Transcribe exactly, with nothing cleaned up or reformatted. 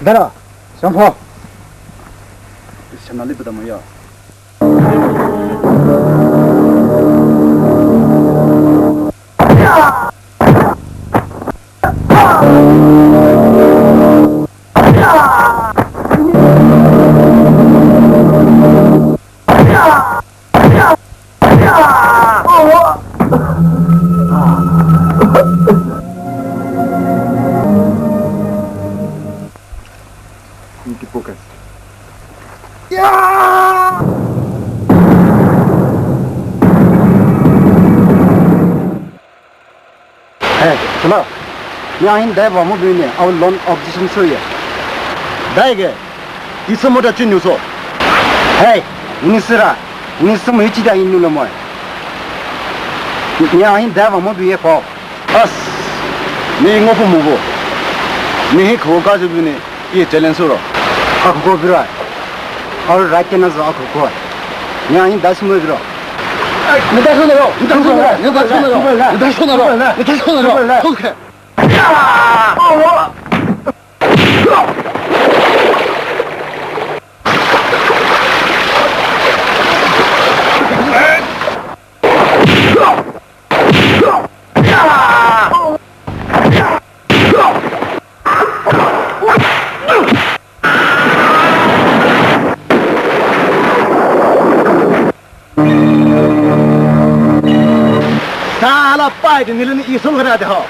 Dara, sampho. Sana lipa tamo ya. Hey, hello. Ni ahin dai va mo bine, au loan objection soye. Dai ge, iso mo da chinu so. Hey, ini sira, ini so mo ichi da inu lo mo. Ni ahin dai va mo biye ko. As, ni ngo po mo bo. Ni hi ko ga ju bine. Iye challenge suro. Akoko bira. Aru right kena zo akoko. Nya in das mo biro. Ni das mo biro. Ni das mo biro. Ni das mo biro. Ni das mo biro. Ni das mo biro. Okay. Sala pai de nilin isong kada de ho.